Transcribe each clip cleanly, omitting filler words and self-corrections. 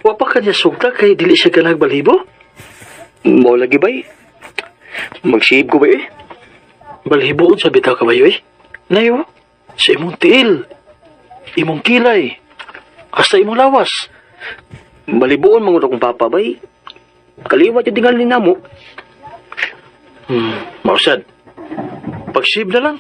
Wa pa kanya sugta kay dili siya ganag balhibo? Mao lagi bay. Mag-shave ko ba eh? Balhibo sa bitaw ka ba eh? Nayo, sa imong tiil, imong kilay, hasta imong lawas. Balibuon mga akong papa bay. Kaliwat yung tingal ni namo. Mausad. Pag-shave na lang.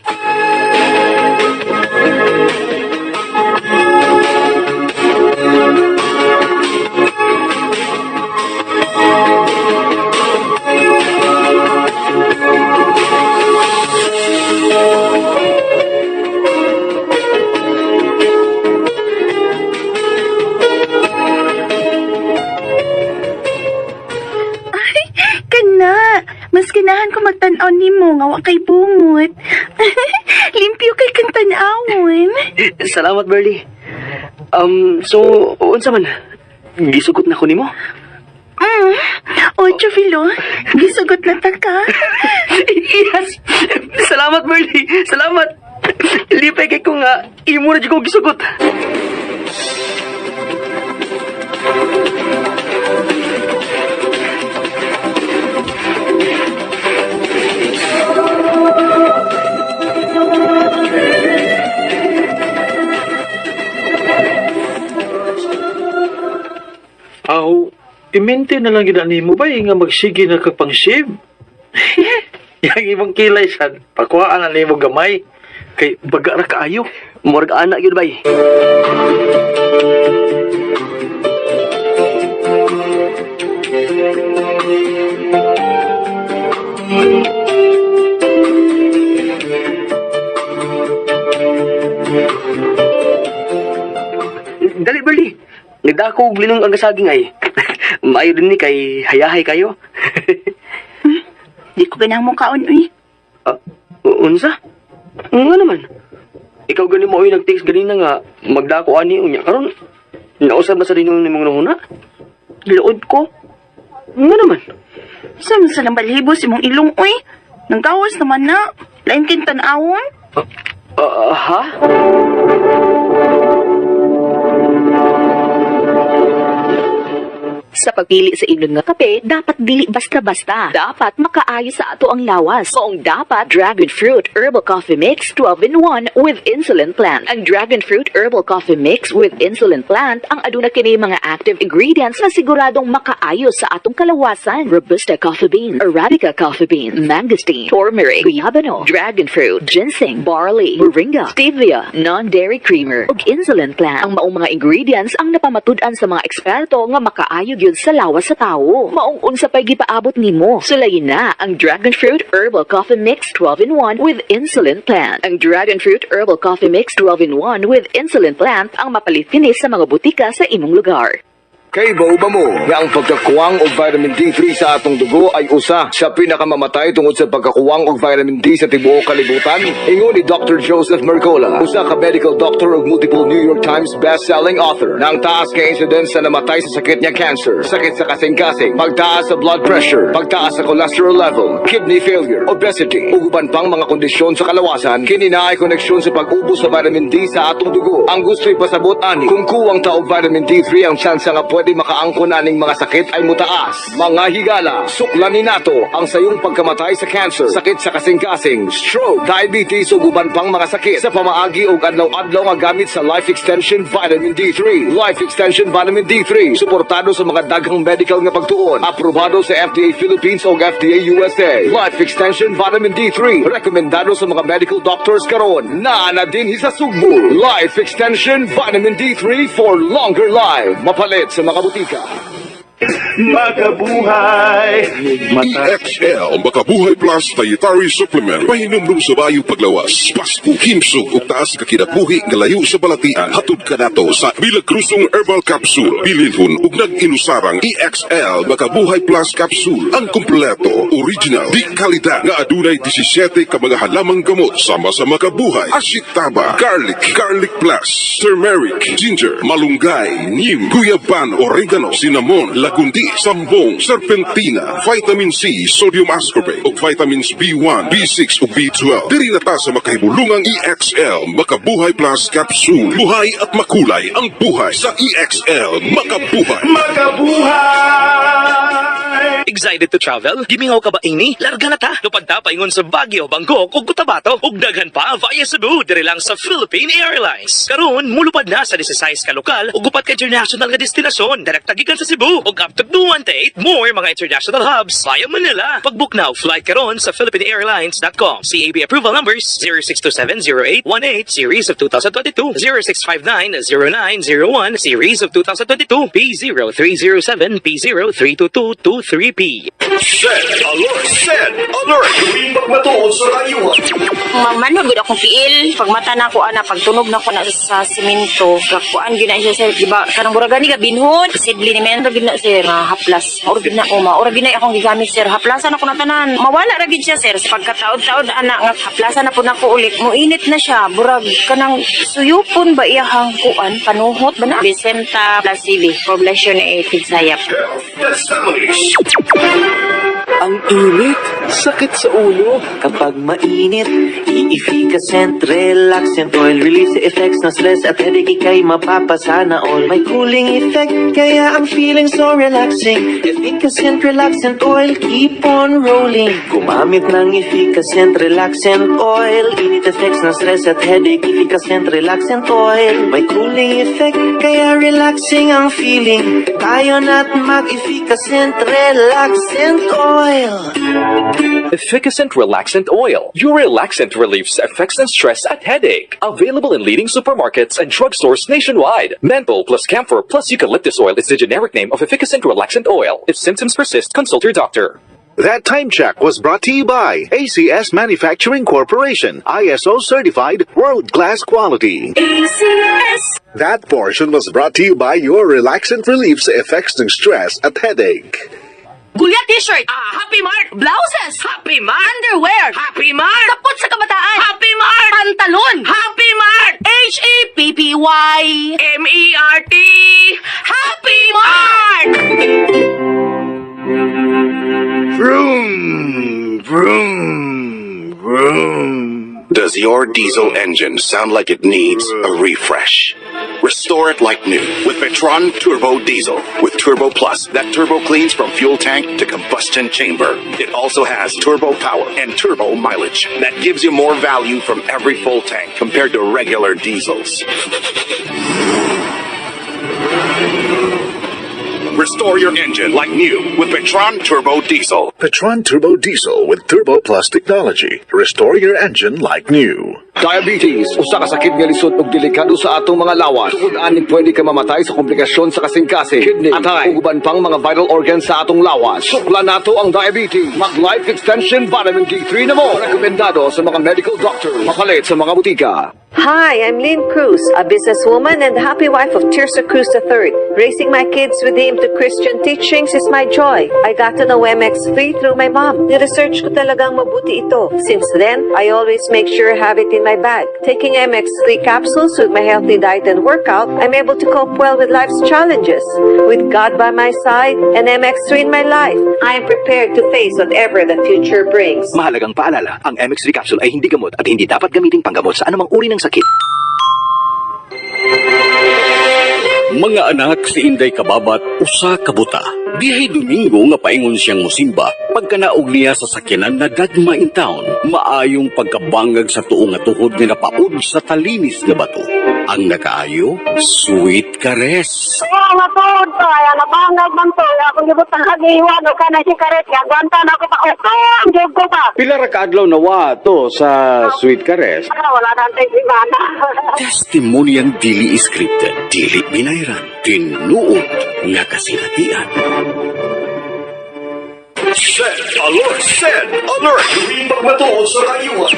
Kana, mas ganahan ko magtan-aw nimo nga wa kay bungot. Limpyo kay kang tan-awon. Salamat, Berlie. So, unsa man? Gisugot na ko nimo? Ocho, Filo. Gisugot na ta ka. Yes! Salamat, Berlie. Salamat. Lipay kay ko nga, imo na ko gisugot. Aw, imente na lang gina nimo ba nga magsige na kag pang-shave? Yang imong kilay sad, pakuhaan na nimo gamay kay baga ra kaayo. Murag anak yun bay. Dali, Berlie. Nagdako og linong ang kasaging ay. Maayo din ni kay hayahay kayo. Di ko ganang mukaon, uy. Unsa? Nga naman. Ikaw gani mo, uy, nag-text ganina nga magdako ani unya karon. Nausab na sa dinong nimong nuhuna. Luod ko. Nga naman. Sa man sa balhibo si mong ilong, uy. Nanggawas naman na. Lain kay tan-awon. Ha? Sa pagpili sa inyong nga kape, dapat dili basta-basta. Dapat makaayo sa ato ang lawas. Maong dapat Dragon Fruit Herbal Coffee Mix 12-in-1 with Insulin Plant. Ang Dragon Fruit Herbal Coffee Mix with Insulin Plant ang aduna kini mga active ingredients na siguradong makaayo sa atong kalawasan. Robusta coffee bean, Arabica coffee bean, mangosteen, turmeric, guyabano, dragon fruit, ginseng, barley, moringa, stevia, non-dairy creamer, ug insulin plant. Ang maong mga ingredients ang napamatud-an sa mga eksperto nga makaayo gyud sa lawas sa tawo. Maong unsa pay gipaabot nimo. Sulayin na ang Dragon Fruit Herbal Coffee Mix 12-in-1 with Insulin Plant. Ang Dragon Fruit Herbal Coffee Mix 12-in-1 with Insulin Plant ang mapalit kini sa mga butika sa imong lugar. Kay ba mo nga ang pagkakuwang og vitamin D3 sa atong dugo ay usa sa pinakamamatay tungod sa pagkakuwang og vitamin D sa tibuok kalibutan? Ingon ni Dr. Joseph Mercola, usa ka medical doctor ug multiple New York Times best-selling author, na ang taas kay incidence sa namatay sa sakit niya cancer, sakit sa kasing-kasing, pagtaas sa blood pressure, pagtaas sa cholesterol level, kidney failure, obesity, ug uban pang mga kondisyon sa kalawasan, kini naay koneksyon sa pag-ubos sa vitamin D sa atong dugo. Ang gusto ipasabot ani, kung kuwang ta og vitamin D3, ang tsansa nga pwede makaangkon aning mga sakit ay mutaas. Mga higala, suklanin nato ang sayong pagkamatay sa cancer, sakit sa kasing-kasing, stroke, diabetes ug uban pang mga sakit sa pamaagi og adlaw-adlaw nga gamit sa Life Extension Vitamin D3. Life Extension Vitamin D3, suportado sa mga daghang medical nga pagtuon, aprobado sa FDA Philippines ug FDA USA. Life Extension Vitamin D3, rekomendado sa mga medical doctors karon. Naa na din sa Sugbo. Life Extension Vitamin D3 for longer life. Mapalit sa mga butika. Makabuhay! EXL Makabuhay Plus Dietary Supplement. Pahinumdum sa bayo paglawas, pasko, himsog ug taas kakinabuhi nga layo sa balatian. Hatod kanato sa Milagrosong Herbal Capsule. Bilinhon ug nag-inusarang EXL Makabuhay Plus Capsule. Ang kompleto, original, di kalidad nga adunay 17 ka mga halamang gamot sama sa makabuhay. Ashitaba, garlic, garlic plus, turmeric, ginger, malunggay, neem, guyabano, oregano, cinnamon, lagundi, D, sambong, serpentina, vitamin C, sodium ascorbate, ug vitamins B1, B6 ug B12. Diri na ta sa makahibulungang EXL Makabuhay Plus Capsule. Buhay at makulay ang buhay sa EXL Makabuhay. Excited to travel? Gimingaw ka ba ini? Larga na ta. Lupad ta paingon sa Baguio, Bangkok ug Cotabato ug daghan pa via Cebu diri lang sa Philippine Airlines. Karon mulupad na sa 16 ka lokal ug upat ka international nga destinasyon. Direkta gikan sa Cebu ug up to 28 more mga international hubs via Manila. Pag-book now, flight karon sa philippineairlines.com. CAB approval numbers 06270818 series of 2022, 06590901 series of 2022, P0307 P032223P. Send alert! Send alert! Tuwing matuod sa rayuhan. Manhod gud akong piil. Pagmata na ako ana, pagtunog na ko na sa simento, kakuan gyud na siya, sir, di ba? Kanang murag gani ka binhod. Sidli ni men gyud na, sir, nga haplas. Or gyud na ko ma, or gyud na akong gigamit, sir. Haplasan ako na tanan. Mawala ra gyud siya, sir. Pagkataod-taod ana nga haplasan na pud nako ulit. Muinit na siya. Burag kanang suyupon ba iyahang kuan panuhot ba na? Vicenta Placili, Poblacion A, Tigsayap. Testimonies. Ang init, sakit sa ulo. Kapag mainit, Efficascent Relaxant Oil release the effects ng stress at headache, ika'y mapapasana all. May cooling effect, kaya ang feeling so relaxing. Efficascent Relaxant Oil, keep on rolling. Gumamit ng Efficascent Relaxant Oil. Init effects ng stress at headache, Efficascent Relaxant Oil. May cooling effect, kaya relaxing ang feeling. Tayo na't mag-Efficascent Relaxant Oil. Efficascent Relaxant Oil. Your relaxant relieves effects and stress at headache. Available in leading supermarkets and drugstores nationwide. Menthol plus camphor plus eucalyptus oil is the generic name of Efficascent Relaxant Oil. If symptoms persist, consult your doctor. That time check was brought to you by ACS Manufacturing Corporation, ISO certified world-class quality. ACS. That portion was brought to you by your relaxant relieves effects ng stress at headache. Gulya T-shirt. Ah, Happy Mart. Blouses. Happy Mart. Underwear. Happy Mart. Sapot sa kabataan. Happy Mart. Pantalon. Happy Mart. Happy MERT. Happy Mart. Vroom, vroom, vroom. Does your diesel engine sound like it needs a refresh? Restore it like new with Petron Turbo Diesel. With Turbo Plus, that turbo cleans from fuel tank to combustion chamber. It also has turbo power and turbo mileage that gives you more value from every full tank compared to regular diesels. Restore your engine like new with Petron Turbo Diesel. Petron Turbo Diesel with Turbo Plus technology. Restore your engine like new. Diabetes, usa ka sakit nga lisod ug delikado sa atong mga lawas. Tungod ani pwede ka mamatay sa komplikasyon sa kasing-kasing, kidney, atay, ug uban pang mga vital organs sa atong lawas. Sukla nato ang diabetes. Mag Life Extension Vitamin D3 na mo. Rekomendado sa mga medical doctors. Mapalit sa mga butika. Hi, I'm Lynn Cruz, a businesswoman and happy wife of Tirso Cruz III. Raising my kids with him to Christian teachings is my joy. I got to know MX3 through my mom. Niresearch ko talagang mabuti ito. Since then, I always make sure I have it in my bag. Taking MX3 capsules with my healthy diet and workout, I'm able to cope well with life's challenges. With God by my side and MX3 in my life, I am prepared to face whatever the future brings. Mahalagang paalala, ang MX3 capsule ay hindi gamot at hindi dapat gamiting panggamot sa anumang uri ng sakit. Mga anak, si Inday Kababat, usa ka buta. Dihay Domingo nga paingon siyang musimba, pagkanaog niya sa sakyanan na dagma in town, maayong pagkabangag sa tuo nga tuhod nga napaud sa talinis nga bato. Ang nakaayo, Sweet Caress. Nga po, ay nabangag man to. Akong gibutang hagiwan o kana si karet. Gagwanta na ako pa. Okay, ang jud ko pa. Pila ra kaadlaw nawa to sa Sweet Caress? Wala na tayo simana. Testimonyang dili scripted, dili binayran, tinuod nga kasinatian. Send alert! Send alert! Pagmatuod sa kayuhan.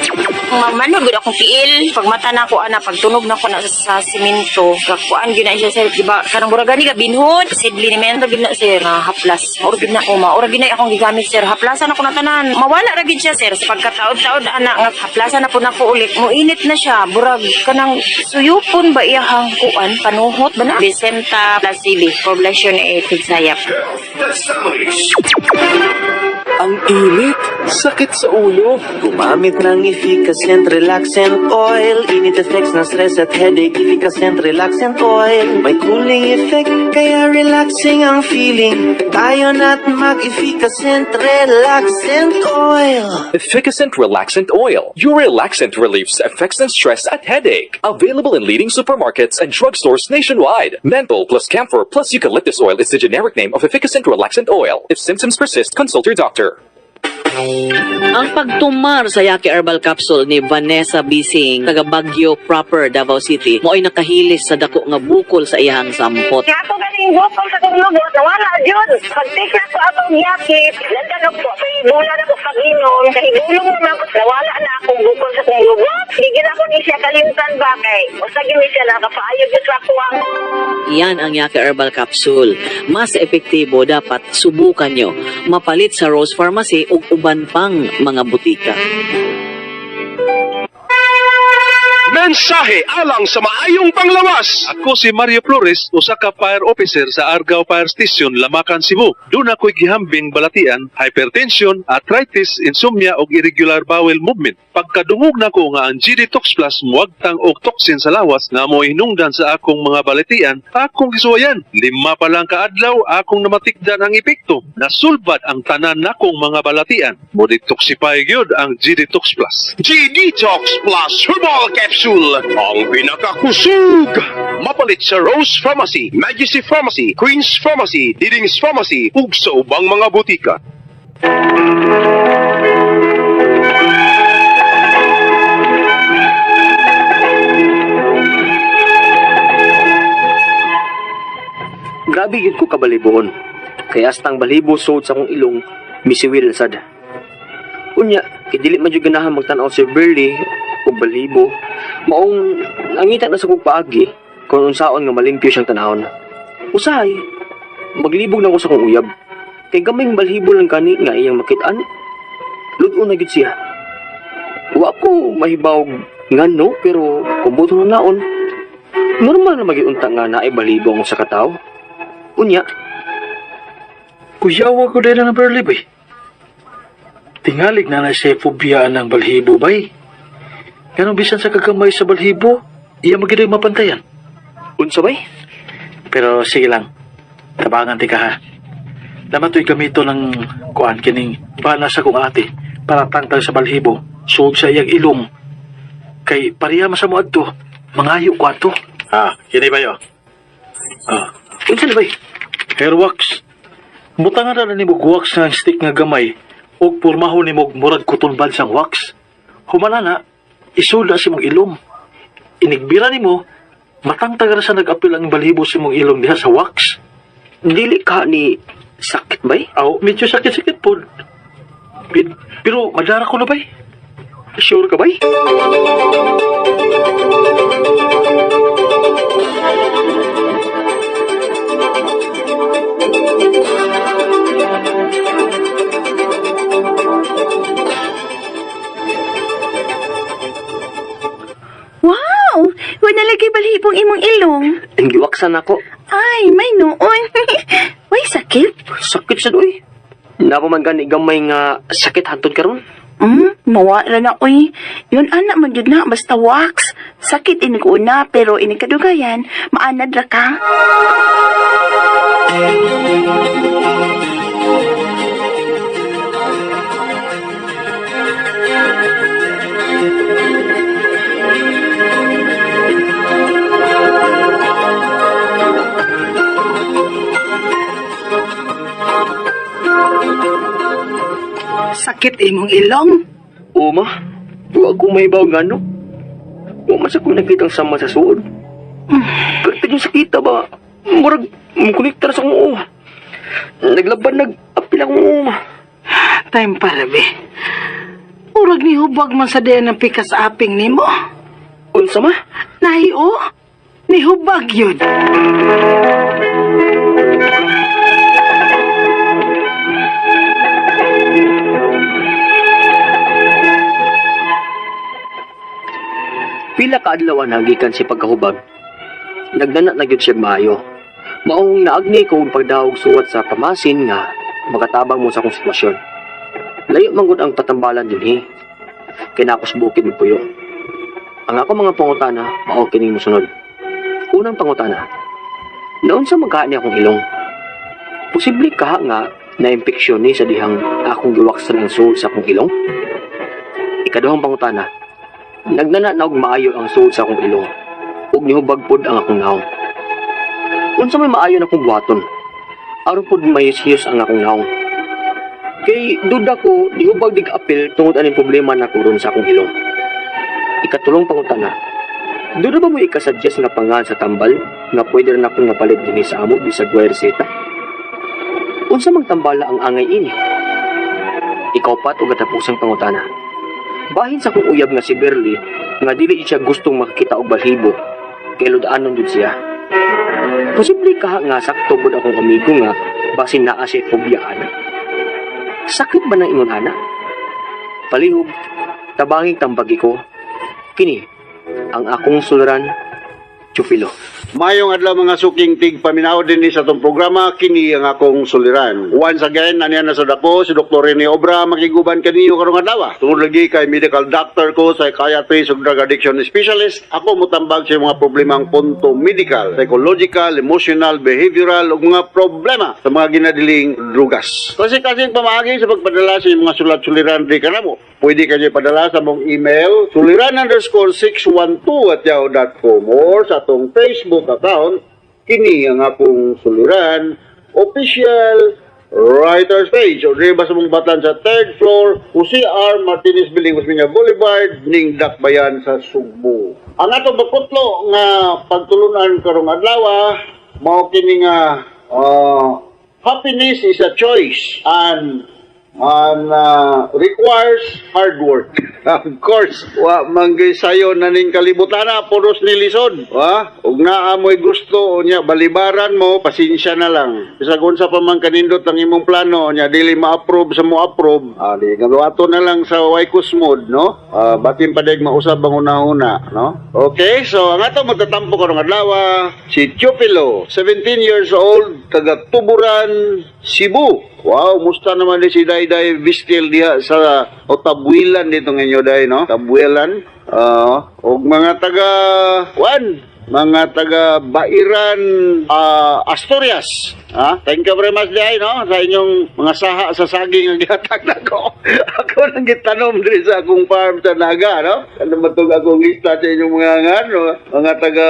Mamanod gud akong piil. Pagmata na ako ana, pagtunog na ko na sa simento, kakuan gyud na siya sir, di ba? Kanang murag gani ka binhod. Sidli ni men gyud na sir, haplas. Mao gyud na ko, mao gyud na akong gigamit sir. Haplasan ako na tanan. Mawala ra gyud siya sir. Sa pagkataod-taod ana nga haplasan na pud nako ulit. Moinit na siya. Burag kanang suyupon ba iyahang kuan panuhot ba na? Vicenta Placili, Poblacion A, Tigsayap. Ang init, sakit sa ulo. Gumamit ng Efficascent Relaxant Oil. Init effects ng stress at headache. Efficascent Relaxant Oil. May cooling effect, kaya relaxing ang feeling. Tayo na't mag-Efficascent Relaxant Oil. Efficascent Relaxant Oil. Your relaxant relieves effects ng stress at headache. Available in leading supermarkets and drugstores nationwide. Menthol plus camphor plus eucalyptus oil is the generic name of Efficascent Relaxant Oil. If symptoms persist, consult your doctor. Ang pagtumar sa Yaki Herbal Capsule ni Vanessa Bising, taga Baguio proper, Davao City, mo'y nakahilis sa dako nga bukol sa iyang sampot. Nga ako ganing bukol sa kong lubot, nawala jud. Pagtikla ko atong Yaki, lantanog po, bulan ako pag-inom, kahigulong naman ako, nawala na akong bukol sa kong lubot. Hindi na ako ni siya kalimtan ba kay usa gyud ni siya nakapaayo gyud sa ako ang Yan ang Yaki Herbal Capsule. Mas epektibo dapat subukan nyo. Mapalit sa Rose Pharmacy ug uban pang mga butika. Mensahe alang sa maayong panglawas. Ako si Mario Flores, usa ka fire officer sa Argao Fire Station, Lamakan, Cebu. Doon ako'y gihambing balatian, hypertension, arthritis, insomnia ug irregular bowel movement. Pagkadungog nako nga ang GD Tox Plus muagtang og toxin sa lawas nga mo hinungdan sa akong mga balatian, akong gisuwayan. 5 pa lang kaadlaw akong namatikdan ang epekto. Nasulbad ang tanan nakong mga balatian. Mo detoxify gyud ang GD Tox Plus. GD Tox Plus Herbal Capsule, ang pinakakusog! Mapalit sa Rose Pharmacy, Majesty Pharmacy, Queen's Pharmacy, Diding's Pharmacy, ug sa ubang mga butika. Grabe gyud ko kabaliboon. Kay astang balibo suod sa akong ilong, misiwil sad. Unya, kay dili man jud ganahan magtan-aw si Burley og balibo. Maong nangita na sa kong paagi kung unsaon nga malimpyo siyang tanawon. Usahay, maglibog na ko sa kong uyab. Kay gamayng balhibo lang kani nga iyang makit-an. Lud-on na gyud siya. Wa ko mahibawog ngano, pero kung buto na naon, normal na magiunta nga naay balhibo ang usa ka tawo. Unya, kuyawa ko dahil ng Burley, bay. Tingalig na na siya phobia ng balhibo, bay. Ganun bisan sa kagamay sa balhibo, iya magiday mapantayan. Unsa, bay? Pero sige lang, tabangan ti ka ha. Damat to'y gamito ng kuan kining bana sa kong ate para tangtang sa balhibo, suod sa iyang ilong. Kay pareha man sa mo adto, mangayo ko ato. Ah, kini ba yo? Ah, unsa ni bay? Hair wax. Mutangan na nimo wax nga stick nga gamay ug pormahon nimo murag cotton buds ang wax. Humana na, isula sa imong ilong. Inigbira nimo, matangtag ra sa nag-apil ang balhibo sa imong ilong diha sa wax. Dili ka ni sakit bay? Aw, medyo sakit-sakit po. Pero madara ko na bay. Sure ka bay? Wow! Wala lagi balhibong imong ilong. Ang giwaksan ako. Ay, may noon. Way, sakit? Sakit sad uy. Napa man gani gamay nga sakit hantod karon? Mawala na uy. Yun anak man yun na, basta wax. Sakit inig una, pero inig kadugayan, maanad ra ka. Sakit imong ilong? Oo, ma. Wa ko mahibaw ngano. Wa man sa ko nakitang sama sa suod. Pero yung sakita ba? Murag, mukuniktar sa akong uo. Naglaban, nag-apil akong uo, ma. Time para be. Urag ni hubag man sa diyan ng pikas aping nimo. Unsa ma? Nahi o. Nihubag yun. Pila ka adlaw ang nagikan si pagkahubag. Nagdana na gyud siya maayo. Maong naagni ko og pagdawog suwat sa pamasin nga makatabang mo sa akong sitwasyon. Layo man gud ang patambalan dinhi. Kay naa ko sa bukid magpuyo. Ang ako mga pangutana mao kining mosunod. Unang pangutana. Naunsa man ni akong ilong? Posible kaha nga na-impeksyon ni sa dihang akong giwaksan ang suod sa akong ilong? Ikaduhang pangutana. Nagnana na og maayo ang suod sa akong ilong ug nihubag pod ang akong nawong. Unsa may maayo na akong buhaton? Aron pod mayos-hiyos ang akong nawong. Kay duda ko nihubag dig apil tungod aning problema nako ron sa akong ilong. Ikatulong pangutana. Duda ba mo ikasuggest nga pangalan sa tambal nga pwede rin akong napalit dinhi sa amo bisag way reseta? Unsa mang tambala ang angay ini? Ikaupat og katapusang pangutana. Bahin sa akong uyab nga si Berly nga dili siya gustong makakita og balhibo kay ludaanon jud siya. Posible kaha nga sakto gud akong amigo nga basin naa siya phobia ana. Sakit ba nang ingon ana? Palihog, tabanging tambagi ko. Kini ang akong suliran, Chufilo. Mayong adlaw mga suking tig paminaw din ni sa atong programa kini ang akong suliran. Once again, aniya na sa dako si Dr. Rene Obra makiguban kaniyo karong adlaw. Tungod lagi kay medical doctor ko, psychiatrist ug drug addiction specialist, ako motambag sa mga problemang punto medical, psychological, emotional, behavioral ug mga problema sa mga ginadiling drugas. Kasi kasing pamaagi sa pagpadala sa inyong mga sulat-suliran di kanamo. Pwede kayo padala sa mong email suliran_612@yahoo.com or sa atong Facebook account kini ang akong suliran official writers page o di ba sa mong batan sa third floor Jose R. Martinez Building, Osmeña Boulevard, ning Dakbayan sa Sugbo. Ang atong pagkutlo nga pagtulunan karong adlaw mao kini nga happiness is a choice and requires hard work. Of course, wa manggay sayo na ning kalibutana, puros ni lisod. Wa, ug naa mo'y gusto unya balibaran mo, pasensya na lang. Bisag unsa pa man kanindot ang imong plano unya dili ma-approve sa mo approve, di gawato na lang sa Waikos mode, no? Batin pa dag mausab ang una-una, no? Okay, so ang ato magtatampo karong adlaw si Chupilo, 17 years old, taga Tuburan, Cebu. Wow, musta naman di si Dayday Vistil diha sa o Tabuilan dito ngayon day, no? Tabuilan. Og mga taga wan, mga taga Bairan, Asturias. Ha? Thank you very much day, no? Sa inyong mga saha sa saging ang gihatag nako. Ako nang gitanom diri sa akong farm sa Naga, no? Ano man tong akong lista sa inyong mga ngan, no? Mga taga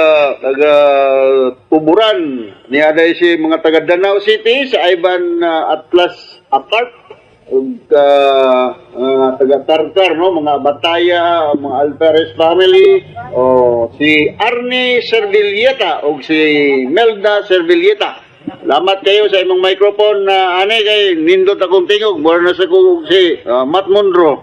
Tuburan. Niya day si mga taga Danao City sa Ivan Atlas Apart ug taga Tartar, no, mga Bataya, mga Alvarez family, o si Arnie Servilleta ug si Melda Servilleta. Salamat kayo sa imong microphone na ane kay nindot akong tingog, mura na sa kog si Matt Monroe.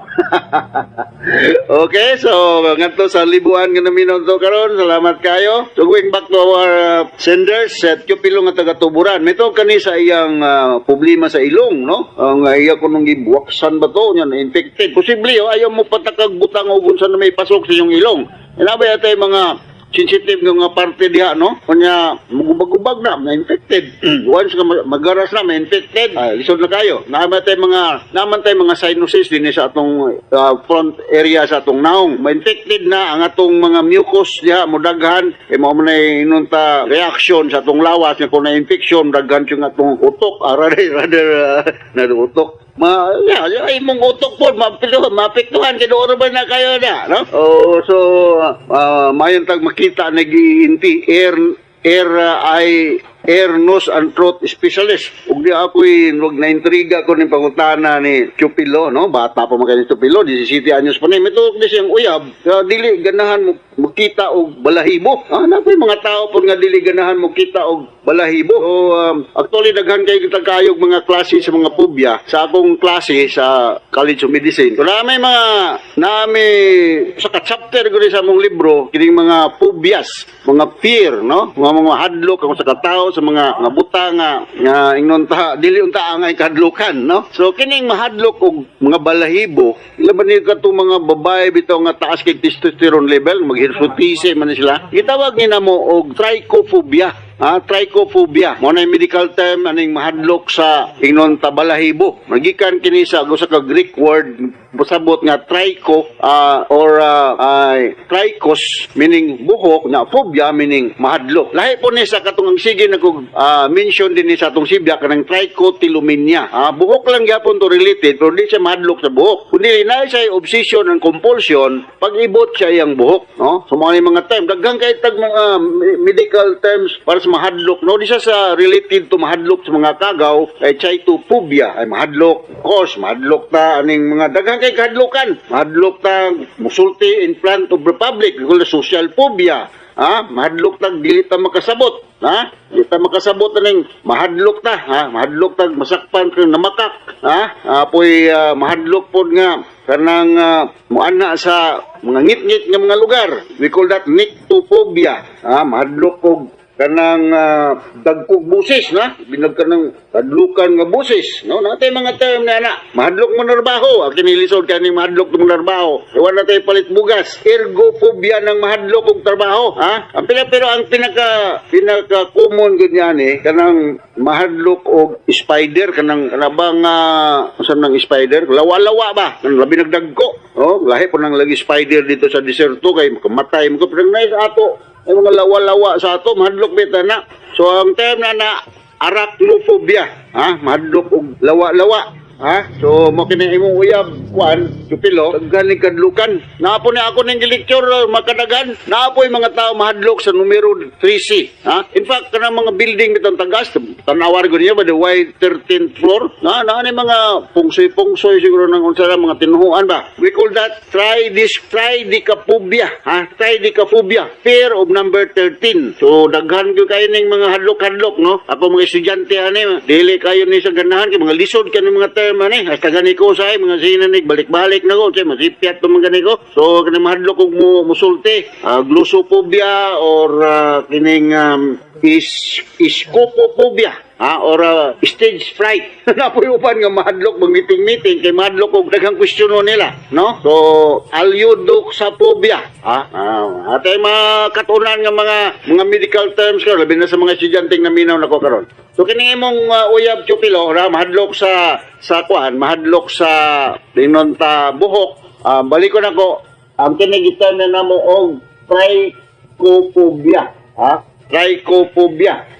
Okay, so ngadto sa libuan nga naminaw to karon, salamat kayo. So going back to our senders, sa Chupilo nga taga Tuburan. Mito kani sa iyang problema sa ilong, no? Ang iya ko nung gibuwaksan ba to, nya na infected. Posible oh, ayaw mo patakag butang og unsa na may pasok sa inyong ilong. Inabay atay mga sensitive nga mga parte diha, no? Kunya magubag-ubag na, na-infected. Once nga magaras na, ma-infected, lisod na kayo. Naman tayo mga sinuses din sa atong front area sa atong naong. Ma-infected na ang atong mga mucus diha, mudaghan. Kaya mao man ay inunta reaction sa atong lawas nga kung na-infection, daghan yung atong utok. Rather, na utok. Imong utok po, maapektuhan, kaya ba na kayo na, no? Oh, so, mayon tag makita nag-iinti, air, nose and throat specialist. Ug di ako'y wag na-intriga ko ning pangutana ni Chupilo, no? Bata pa man kay ni Chupilo, 17 anyos pa ni. Mituok ni siyang uyab, dili ganahan mo makita og balahibo. Napoy mga tao pud nga dili ganahan mo kita og balahibo. So actually daghan kay kita kayog mga klase sa mga phobia sa akong klase sa College of Medicine. So na may mga nami sa ka-chapter gud sa among libro kining mga phobias, mga fear, no? Mga hadlok ako sa katao sa mga butang nga ingnon ta dili unta angay kahadlokan, no? So kining mahadlok og mga balahibo, laban ni katong mga babae bitaw nga taas kay testosterone level, maghirsutise man sila. Gitawag ni namo og trichophobia. Trichophobia. Mo na medical term aning mahadlok sa ingnon ta balahibo. Magikan kini sa usa ka Greek word pasabot nga tricho or trichos meaning buhok na phobia meaning mahadlok. Lahi po ni sa katong ang sige na kog mention din ni sa atong sibya kanang trichotillomania. Buhok lang gyapon to related pero di siya mahadlok sa buhok. Kundi na siya obsession and compulsion pag-ibot siya iyang buhok, no? So mga mga term daghan kay tag mga medical terms para sa mahadlok, no? Di siya sa related to mahadlok sa mga kagaw ay chaitophobia ay mahadlok. Of course, mahadlok ta aning mga daghan kay kahadlokan. Mahadlok ta musulti in front of the public, social phobia. Mahadlok ta dili ta makasabot, ha? Dili ta makasabot aning mahadlok ta, ha? Mahadlok ta masakpan kang namakak, ha? Apoy mahadlok pod nga kanang muana sa mga ngit-ngit nga mga lugar. We call that nyctophobia. Ha? Mahadlok og kanang dagkog busis, na binag kanang kadlukan nga busis, no? Natay mga term na ana mahadlok mo narbaho, ang kinilisod kaning mahadlok mo narbaho, wala natay palit bugas, ergophobia ng mahadlok og trabaho, ha? Ang pila pero ang pinaka common gud niyan kanang mahadlok og spider, kanang kanabang unsa nang spider, lawa-lawa ba, kanang labi nagdagko, oh, lahi po nang lagi spider dito sa diserto kay makamatay mo ko pero nay ato ay mga lawa-lawa sa ato, mahadlok bita na. So ang term na na arachnophobia, ha? Mahadlok og lawa-lawa, ha? So mo kini imong uyab kuan, Chupilo, daghan ning kadlukan. Naapo ni ako ning lecture makadagan. Naapoy mga tao mahadlok sa numero 3C, ha? In fact kanang mga building bitong tagas, tanawar gud niya ba the Y13th floor? Na naa ni mga pungsoy-pungsoy siguro nang unsa ra mga tinuhuan ba. We call that tridicaphobia, ha? Tridicaphobia, fear of number 13. So daghan gyud kayo ning mga hadlok-hadlok, no? Ako mga estudyante ani, dili kayo ni sa ganahan kay mga lisod kani mga term ani. Hasta gani ko say mga sinanig balik-balik na ko, say masipyat to mga gani ko. So kani mahadlok og musulti, glossophobia or kining scopophobia, ha, or stage fright. Napoy uban nga mahadlok mag meeting-meeting kay mahadlok og daghang kwestiyono nila, no? So aleudoxaphobia, ha? Atay mga katunan nga mga medical terms karon labi na sa mga estudyante nga naminaw nako karon. So kini imong uyab Chupilo, ra mahadlok sa kuan, mahadlok sa dinon ta buhok. Balikon ako ang kini gitan na namo og trichophobia, ha? Trichophobia.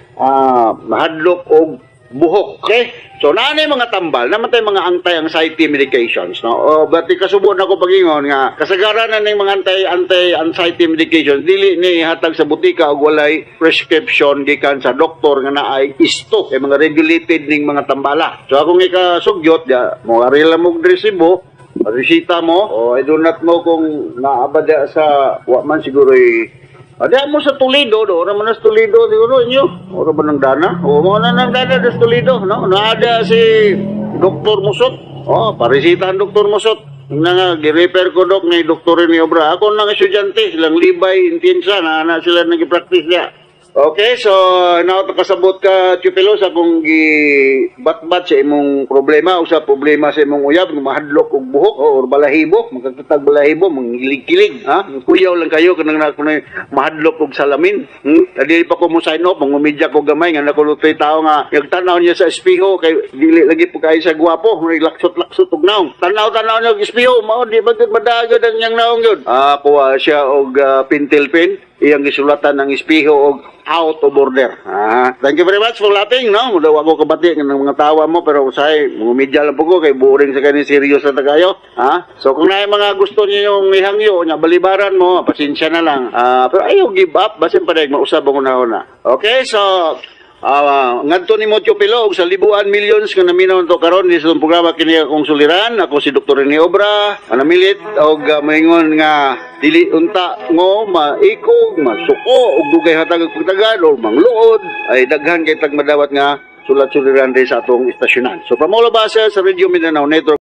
Mahadlok og buhok. Okay? So naanay mga tambal, naman tayo mga anti-anxiety medications, no? O bati kasubo na ko pagingon nga kasagaran na ning mga anti-anxiety medications dili ni hatag sa butika og walay prescription gikan sa doktor nga naay isto kay mga regulated ning mga tambala. So akong ikasugyot ya, mo ari lang og resibo, resita mo, o I do not know kung naaba sa wa man siguro Ada mo sa Toledo, do, ora man sa Toledo, siguro inyo. Ora ba ng dana? O, mga na ng dana sa Toledo, no? Naada si Dr. Musot. O, paresita ang Dr. Musot. Na nga, gi-refer ko, Dok, ni Dr. ni Obra. Ako nang estudyante, silang Libay, Intensa, na sila nag-practice niya. Okay, so now kasabot ka Chupilo sa kung gibatbat sa imong problema o sa problema sa imong uyab, mahadlok og buhok or balahibo, magkakitag balahibo, mangilig-kilig, ha? Kuyaw lang kayo kanang na kuno mahadlok og salamin. Dili pa ko mo sign off, mangumidya ko gamay nga nakulutoy tao nga nagtan-aw niya sa espiho kay dili lagi po kayo sa gwapo, may laksot-laksot og naong. Tan-aw-tan-aw niya og espiho, mao di ba gud madagod ang iyang naong gyud. Kuha siya og pentel pen, iyang gisulatan ng espiho og out of order. Thank you very much for laughing, no? Mudaw ako kabati ng mga tawa mo, pero usahay, mumidya lang po ko, kay boring sa kanin serious na tagayo. Ha? So, kung na mga gusto niyo yung ihangyo, nya balibaran mo, pasensya na lang. Pero ayaw give up, basin pa rin, mausab ang una-una. Okay, so, Ngadto ni Mocho Pilo og sa libuan millions nga naminaw to karon ni sa programa kini akong suliran. Ako si Dr. Rene Obra, manamilit og moingon nga dili unta ngo maikog, masuko og dugay hatag og pagtagad or mangluod ay daghan kay tag madawat nga sulat suliran diri sa atong istasyonan. So from all of us sa Radio Mindanao Network.